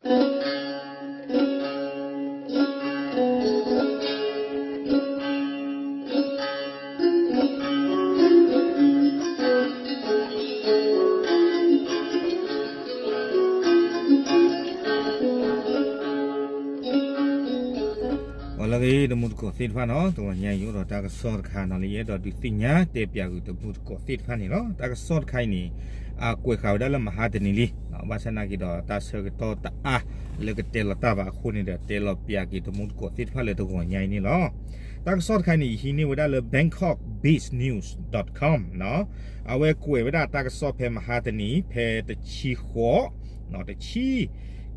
အလၢဂ့ၤ တမူတကိးသ့ၣ်တဖၣ်နီၤ, တဂီၤညါအံၤအိၣ်ဒီးတၢ်ကစီၣ်တခါနီၤ လၢယအဲၣ်ဒိးဒုးသ့ၣ်ညါတဲပၠးကွံာ်တမူတကိးသ့ၣ်တဖၣ်န့ၣ်လီၤ. တၢ်ကစီၣ်တခါအံၤန့ၣ် အကွဲးဃာ်ဝဲဒၣ်လၢမဟါတနံၤလံ, ဘၣ်ဆၣ်နာ်က့ဒီးတၢ်ဆၢကတီၢ်တအါလၢကတဲလီၤတၢ်ဘၣ်အဃိန့ၣ်ဒီး တဲလီၤပၠးက့ၤတမူတကိးသ့ၣ်တဖၣ်လၢတဂီၤညါအံၤန့ၣ်လီၤ. တၢ်ကစီၣ်တခါအံၤန့ၣ် ယဟံးန့ၢ်ဝဲဒၣ်လၢ Bangkok Biz News dot com နီၤ, အဝဲကွဲးဝဲဒၣ်တၢ်ကစီၣ်ဖဲမဟါတနံၤ ဖဲတဆံဃိး တဆံ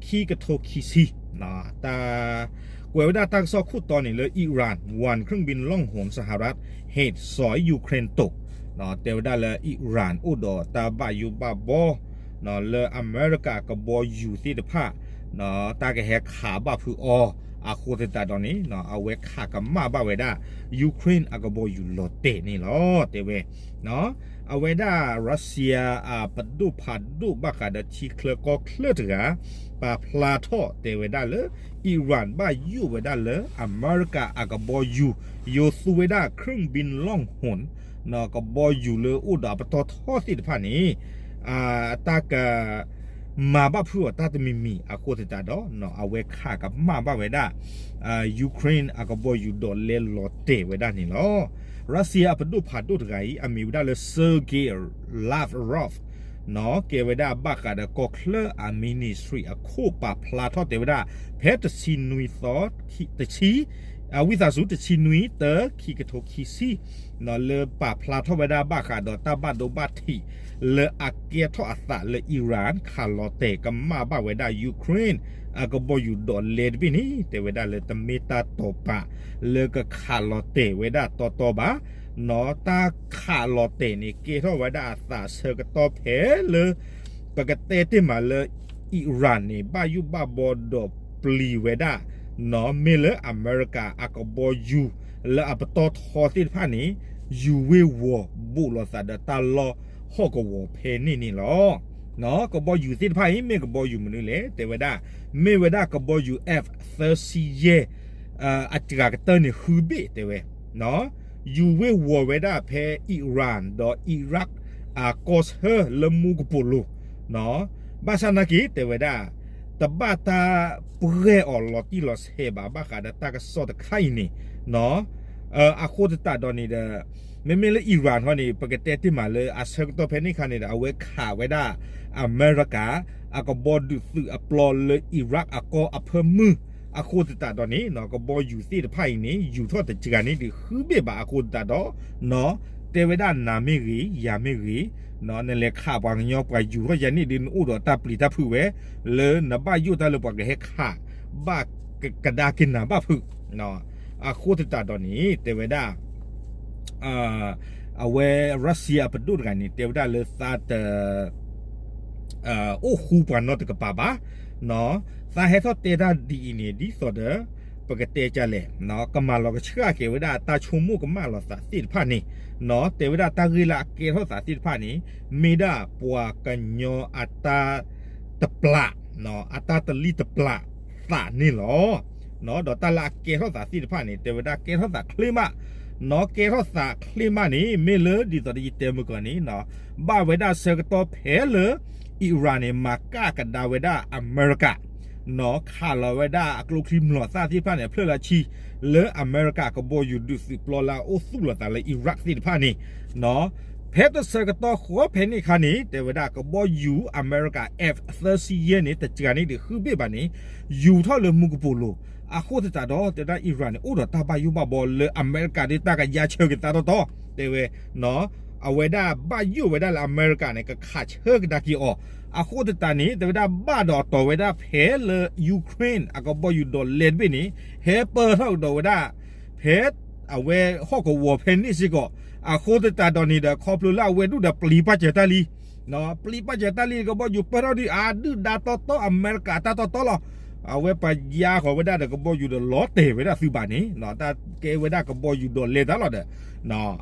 ခံကထိခံဆံ တၢ် ကွဲးဝဲဒၣ်တၢ်ကစီၣ်ခိၣ်တီန့ၣ်လၢ Iran ဝၢၢ် เครื่องบินล่องหนสหรัฐ เหตุสอยยูเครนตก တဲဝဲဒၣ်လၢ Iran အိၣ်ဒီးတၢ်ဘၣ်ယိၣ်ဘၣ်ဘီ လၢအမဲရကၤကဘီယူၤသ့ၣ်တဖၣ် တၢ်ကဟဲခးဘၣ်ဖုးအီၤ အဃိသတးဒီးန့ၣ် အဝဲခးကမၣ်ဘၣ်ဝဲဒၣ် Ukraine အကဘီယူၤလီၤတဲာ်န့ၣ်လီၤ. တဲဝဲ အဝဲဒၣ် Russia အပဒိၣ်ဖးဒိၣ်ဘၣ်ဃးဒီးထံချၢကီၢ်ချၢတဂၤ ပာ်ဖျါထီၣ်တဲဝဲဒၣ်လၢ Iran ဘၣ်ယိၣ်ဝဲဒၣ်လၢအမဲရကၤအကဘီယူၤ ယိၤသူဝဲဒၣ် เครื่องบินล่องหน ကဘီယူၤလၢအိၣ်ဒီးအပတီၢ်ထီသ့ၣ်တဖၣ်န့ၣ် တၢ်က မၤဘၣ်ဖုးအီၤတၢ်တမံၤမံၤအဃိသတးဒီး အဝဲခးကမၣ်ဘၣ်ဝဲဒၣ် Ukraine အကဘီယူၤဒီးလဲၤလီၤတဲာ်ဝဲဒၣ်န့ၣ်လီၤ. Russia အပဒိၣ်ဖးဒိၣ်တဂၤအံၤ အမ့ၢ်ဝဲဒၣ်လၢ Sergei Lavrov ကဲဝဲဒၣ်ဘၣ်ဃးဒီးကီၢ်ချၢအ ministry အခိၣ်ပာ်ဖျါထီၣ်တဲဝဲဒၣ် ဖဲတဆံနွံသီ တဆံ ဝံသးစူၤတဆံနွံ တၢ ခံကထိခံဆံ လၢပာ်ဖျါထီၣ်ဝဲဒၣ်ဘၣ်ဃးဒီးတၢ်ဘၣ်ဒိဘၣ်ထံး လၢအကဲထီၣ်အသးလၢ Iran ခးလီၤတဲာ်ကမၣ်ဘၣ်ဝဲဒၣ် Ukraine အကဘီယူၤဒီးလဲတဘ့ၣ်န့ၣ် တဲဝဲဒၣ်လၢတမ့ၢ်တၢ်တိာ်ပာ်လၢကခးလီၤတဲာ်ဝဲဒၣ်တီတီဘၣ် နီၤ တၢ်ခးလီၤတဲာ်န့ၣ် ကဲထီၣ်ဝဲဒၣ်အသးဆၢကတီၢ်ဖဲလၢ ပကတဲတ့ၢ်မးလၢ Iran န့ၣ် ဘၣ်ယိၣ်ဘၣ်ဘီဒီးပျံၤဝဲဒၣ် နီၤ မ့ၢ်လၢအမဲရကၤအကဘီယူၤ လၢအပတီၢ်ထီသ့ၣ်တဖၣ်န့ၣ် ယူၤဝ့ၤဝီၤဘူးလိာ်သးဒီးတၢ်လီၢ်ဟီၣ်ကဝီၤဖဲန့ၣ်န့ၣ်လီၤ. ကဘီယူၤသ့ၣ်တဖၣ်အံၤ မ့ၢ်ကဘီယူၤမနုၤလဲၣ် တဲဝဲဒၣ် မ့ၢ်ဝဲဒၣ်ကဘီယူၤ F သၢဆံယဲၢ် အစှၤကတၢၢ်န့ၣ်ဃုဘ့ၣ်တဲဝဲ ယူၤဝ့ၤဝီၤဝဲဒၣ်ဖဲ Iran ဒီး Iraq အကီၢ်ဆၢလၢမူကပိာ်လိၤ ဘၣ်ဆၣ်နာ်က့တဲဝဲဒၣ် တဘၣ်တၢ်ပှဲၤအီၤလီၤတံၢ်လီၤဆဲးဘၣ် ဘၣ်ဃးဒီးတၢ်ကစီၣ်တခါအံၤန့ၣ် အဃိသတးဒီးန့ၣ်ဒီး မ့မ့ၢ်လၢ Iran ဟီန့ၣ် ပကတဲတ့ၢ်မးလၢအဆၢကတီၢ်ဖဲန့ၣ်အခါန့ၣ်ဒီး အဝဲခးဝဲဒၣ် အမဲရကၤ အကဘီဒုးသုးအပျီလၢ Iraq အကီၢ်အဖၢမုၢ် အဃိသတးဒီးန့ၣ် ကဘီယူၤသ့ၣ်တဖၣ်အံၤန့ၣ် ယူၤထီၣ်တစှၤန့ၣ်ဒံးဃုဘ့ၣ်ဘၣ်အဃိသတးဒီး တဲဝဲဒၣ်နၤမ့ၢ်ဂ့ၤ ယၤမ့ၢ်ဂ့ၤ နလဲၤခးပှၤကညီပှၤယူၤထီၣ်ယၤန့ၣ်ဒံး နအိၣ်ဒီးတၢ်ပျံၤတၢ်ဖုးဝဲ လၢနဘၣ်ယိၣ်တၢ်လၢပှၤကဟဲခး ဘၣ်ကဒါက့ၤနၤဘၣ်ဖုး အဃိသတးဒီးန့ၣ် တဲဝဲဒၣ် အဝဲ Russia အပဒိၣ်တဂၤန့ၣ် တဲဝဲဒၣ်လၢသးတ အိၣ်ဃူပှၤနီတကပၤဘၣ် သးဟဲထီၣ်တဲတၢ်ဒ်အံၤန့ၣ် ဒ်သိးဒီး ပကတဲကလဲၣ် ကမၤလီၤကဆှၣ်က့ၤဝဲဒၣ်တၢ်ဆိကမိၣ်ကမၣ်လီၤသးသ့ၣ်တဖၣ်န့ၣ် တဲဝဲဒၣ်တၢ်ဂ့ၢ်လၢအကဲထီၣ်သးသ့ၣ်တဖၣ်န့ၣ် မ့ၢ်ဒၣ်ပှၤကညီအတၢ်တပျး အတၢ်တလံၣ်တပျးသးန့ၣ်လီၤ. ဒီးတၢ်လၢအကဲထီၣ်သးသ့ၣ်တဖၣ်န့ၣ် တဲဝဲဒၣ်ကဲထီၣ်သးချ့မး နီၢ်ကဲထီၣ်သးချ့မးန့ၣ် မ့ၢ်လၢဒ်သိးဒီးယတဲမုၢ်ကီၢ်န့ၣ် ဘၣ်ဝဲဒၣ်ဆၢကတီၢ်ဖဲလၢ Iran န့ၣ် မၤကၣ်ကဒါဝဲဒၣ်အမဲရကၤ နီၢ်ခးလီၤဝဲဒၣ်အကျိချံမျိာ်သၣ်သ့ၣ်တဖၣ်န့ၣ် အဖျၢၣ်လၢဆံ လၢအမဲရကၤကဘီယူၤဒုးသုးပျီလၢအအိၣ်သူၣ်လီၤသးလၢ Iraq သ့ၣ်တဖၣ်န့ၣ် ဖဲတဆၢကတီၢ်ဃီဖဲန့ၣ်အခါန့ၣ် တဲဝဲဒၣ်ကဘီယူၤအမဲရကၤ F သၢဆံယဲၢ်န့ၣ် တစှၤန့ၣ်ဒံးဃုဘ့ၣ်ဘၣ်န့ၣ် ယူၤထီၣ်လၢမူကပိာ်လိၤ အဃိသတးဒီး တဲဝဲဒၣ် Iran န့ၣ် အိၣ်ဒီးတၢ်ဘၣ်ယိၣ်ဘၣ်ဘီလၢအမဲရကၤဒ်တၢ်ကယါဆၢက့ၤသးတီတီ တဲဝဲ အဝဲဒၣ်ဘၣ်ယိၣ်ဝဲဒၣ်လၢအမဲရကၤန့ၣ် ကခးဆၢကဒါက့ၤအီၤ အဃိသတးန့ၣ် တဲဝဲဒၣ်ဘၣ်ဒီးတီၤဝဲဒၣ်ဖဲလၢ Ukraine အကဘီယူၤဒီးလဲတဘ့ၣ်န့ၣ် ဟဲပၢၢ်ထီၣ်ကဒီးဝဲဒၣ် ဖဲ အဝဲဟီၣ်ကဝီၤဖဲန့ၣ်စ့ၢ်ကီး အဃိသတးဒီးန့ၣ်ဒီး ခီဖျိလၢအဝဲဒၣ်ဒီးပျံၤပာ်စၢၤတၢ်လံ ပျံၤပာ်စၢၤတၢ်လံ ကဘီယူၤပၢၢ်ထီၣ်ဒုး အဒုၣ်ဒါတီတီ အမဲရကၤတၢ်တီတီလီၤ. အဝဲပယါဃီၤဝဲဒၣ်ဒီးကဘီယူၤဒီးလီၤတဲာ်ဝဲဒၣ်သုဘၣ်န့ၣ် တၢ်ကဲဝဲဒၣ်ကဘီယူၤဒီးလဲၤတၢ်လီၤဒီး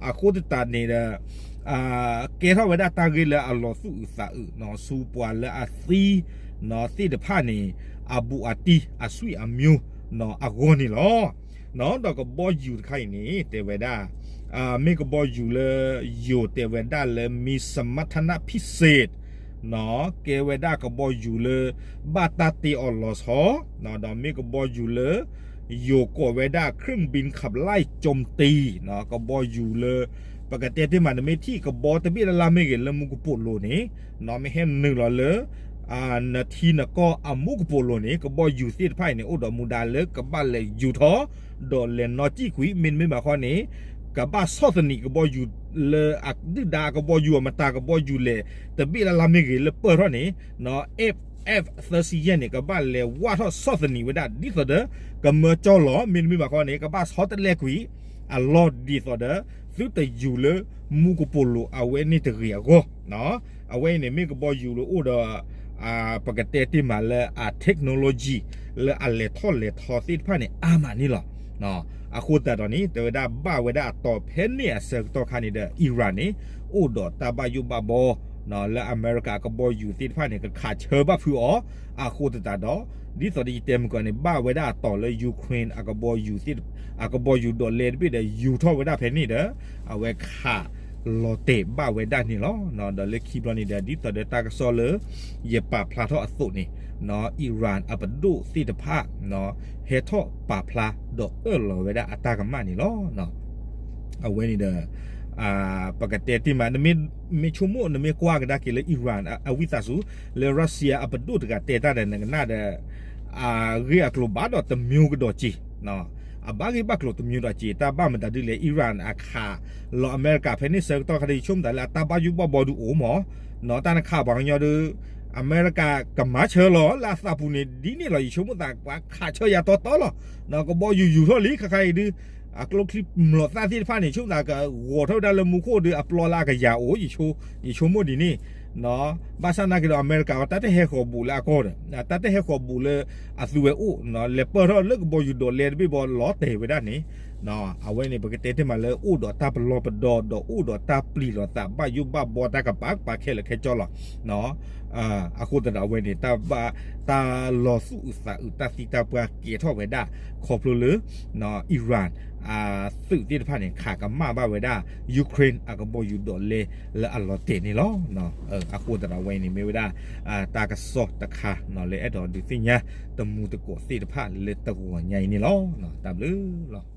အဃိသတးန့ၣ်ဒီး ကဲထီၣ်ဝဲဒၣ်တၢ်ဂ့ၢ်လၢအလီၤသူၣ်အုးသးအုး ဆူပှၤလၢအသံ သ့ၣ်တဖၣ်န့ၣ် အဘူးအတံၢ်အဆွံၣ်အမၠိ အဂီၢ်န့ၣ်လီၤ. ဒီးကဘီယူၤတခါအံၤန့ၣ် တဲဝဲဒၣ် မ့ၢ်ကဘီယူၤလၢ ယိၤတဲဝဲဒၣ်လၢမံၤစမထနဖံစ့း ကဲဝဲဒၣ်ကဘီယူၤလၢ ဘၣ်တၢ်တ့အီၤလီၤဆီ ဒီးမ့ၢ်ကဘီယူၤလၢ ယိၤကိးဝဲဒၣ် เครื่องบินขับไล่โจมตี ကဘီယူၤလၢ ပကတဲတ့ၢ်မး နမ့ၢ်ထံၣ်ကဘီတဘ့ၣ်လၢ်လၢ်မ့ၢ်ဂ့ၤလၢမူကပိာ်လိၤန့ၣ် မ့ၢ်ဟဲနုာ်လီၤလၢ နထံနကီၢ်အမူကပိာ်လိၤန့ၣ် ကဘီယူၤသ့ၣ်တဖၣ်အံၤန့ၣ် အိၣ်ဒီးမူဒါလၢကဘၣ်လဲၤယူၤထီၣ် ဒီးလဲၤနီၣ်စံၣ်ကွံာ် မ့တမ့ၢ်ဘၣ်ခီန့ၣ် ကဘၣ်ဆီၣ်သနံးကဘီယူၤလၢအဒုၣ်ဒါ အကဘီယူၤအမတၤ ကဘီယူၤလဲၤတဘ့ၣ်လၢ်လၢ်မ့ၢ်ဂ့ၤလၢပၢၢ်ထီၣ်န့ၣ် F F သၢဆံယဲၢ်န့ၣ် ကဘၣ်လဲၤဝၢ်ထီၣ်ဆီၣ်သနံးဝဲဒၣ် ဒ်သိးဒီး ကမၢကၠီလီၤ မ့တမ့ၢ်ဘၣ်ခီန့ၣ် ကဘၣ်ဆီတလဲကွံာ် အလီၢ်ဒ်သိးဒီး သုတယူၤလၢမူကပိာ်လိၤအဝဲန့ၣ်တဂ့ၤအဂီၢ် အဝဲအံၤန့ၣ်မ့ၢ်ကဘီယူၤလၢအိၣ်ဒီး ပကတဲတ့ၢ်မးလၢအ technology လၢအလဲၤထီၣ်လဲၤထီသ့ၣ်တဖၣ်န့ၣ် အါမးန့ၣ်လီၤ. အဃိသတးဒီးန့ၣ် တဲဝဲဒၣ်ဘၣ်ဝဲဒၣ်အတီၤဖဲန့ၣ်အဆၢကတီၢ်ခါန့ၣ်ဒီး Iran န့ၣ် အိၣ်ဒီးတၢ်ဘၣ်ယိၣ်ဘၣ်ဘီ လၢအမဲရကၤအကဘီယူၤသ့ၣ်တဖၣ်န့ၣ် ကခးဆၢဘၣ်ဖုးအီၤ အဃိသတးဒီး ဒ်သိးဒီးယတဲမုၢ်ကီၢ်န့ၣ် ဘၣ်ဝဲဒၣ်အတီၤလၢ Ukraine အကဘီယူၤသ့ၣ် အကဘီယူၤဒိးလဲတဘ့ၣ်ဒီး ယူၤထီၣ်ဝဲဒၣ်ဖဲန့ၣ်ဒီး အဝဲခးလီၤတဲာ်ဘၣ်ဝဲဒၣ်န့ၣ်လီၤ. ဒီးလၢခံဘျီန့ၣ်ဒီး ဒ်သိးဒီးတၢ်ကစီၣ်လၢ ယပာ်ဖျါထီၣ်အသိးန့ၣ် Iran အပဒိၣ်သ့ၣ်တဖၣ် ဟဲထီၣ်ပာ်ဖျါဒီးအၢၣ်လီၤဝဲဒၣ်အတၢ်ကမၣ်န့ၣ်လီၤ. အဝဲန့ၣ်ဒီး ပကတဲတ့ၢ်မး နမ့ၢ်ဆိကမိၣ် နမ့ၢ်ကွၢ်ကဒါက့ၤလၢ Iran အဝံသးစူၤ လၢ Russia အပဒိၣ်တဂၤတဲတၢ်ဒီး နကနၣ်ဒီး အဂ့ၢ်အကျိၤဘၣ်ဒီးတမံၤကဒီးက့ၤ အဘၣ်ဂ့ၢ်ဘၣ်ကျိၤတမံၤဒီးက့ၤ တၢ်ဘၣ်မတၤဒ်လဲၣ် Iran အခးလီၤအမဲရကၤဖဲန့ၣ်ဆၢကတီၢ်ခါဒီး ယဆိကမိၣ်သးလၢအတၢ်ဘၣ်ယိၣ်ဘၣ်ဘီဒုးအိၣ်မး တၢ်နခးပှၤကညီဒီး အမဲရကၤကမၤဆၢလီၤလၢအသးပူၤန့ၣ် ဒ်န့ၣ်လီၤ ယဆိကမိၣ်သး ပှၤခးဆၢယၤတီတီလီၤ. ကဘီယူၤယူၤထီၣ်လံ ခါခါအံၤဒုး အကျိချံမျိာ်သၣ်သ့ၣ်တဖၣ်န့ၣ် ယဆိကမိၣ်သးကဂီၤထီၣ်ဝဲဒၣ်လၢမူခိၣ်ဒီး အပျီလၢအကယၤအိၣ် ယဆိကမိၣ်ဒ်န့ၣ် ဘၣ်ဆၣ်နာ်က့ၤဒီး အမဲရကၤအီၤ တၢ်တဟဲဃီၤဘူးလၢအကီၢ်ဒီး တၢ်တဟဲဃီၤဘူးလၢအသုဝဲအိၣ် လဲၤပၢၢ်ထီၣ်လၢကဘီယူၤဒိးလဲတဘ့ၣ်ဘီလီၤတဲာ်ဝဲဒၣ်န့ၣ် အဝဲန့ၣ် ပကတဲတ့ၢ်မးလၢအိၣ်ဒီးတၢ်ပလီၢ်ပဒီဒီး အိၣ်ဒီးတၢ်ပျံၤလိာ်သးဘၣ်ယိၣ်ဘၣ်ဘီတၢ်ကပၤကပၤခဲလၢာ်ခဲဆ့လီၤ. အဃိသတးဒီးအဝဲန့ၣ် တၢ်လီၤသူၣ်အုးသးအုး တၢ်သံတၢ်ပှၢ်ကဲထီၣ်ဝဲဒၣ် ခီဖျိလၢ Iran အသုးသ့ၣ်တဖၣ်န့ၣ် ခးကမၣ်ဘၣ်ဝဲဒၣ် Ukraine အကဘီယူၤဒိးလဲလၢအလီၤတဲာ်န့ၣ်လီၤ. အဃိသတးဒီးအဝဲန့ၣ်မ့ၢ်ဝဲဒၣ် တၢ်ကစီၣ်တခါလၢအဲၣ်ဒိးဒုးသ့ၣ်ညါ တမူတကိးသ့ၣ်တဖၣ်လၢတဂီၤညါအံၤန့ၣ်လီၤ. တၢ်ဘျုးလီၤ.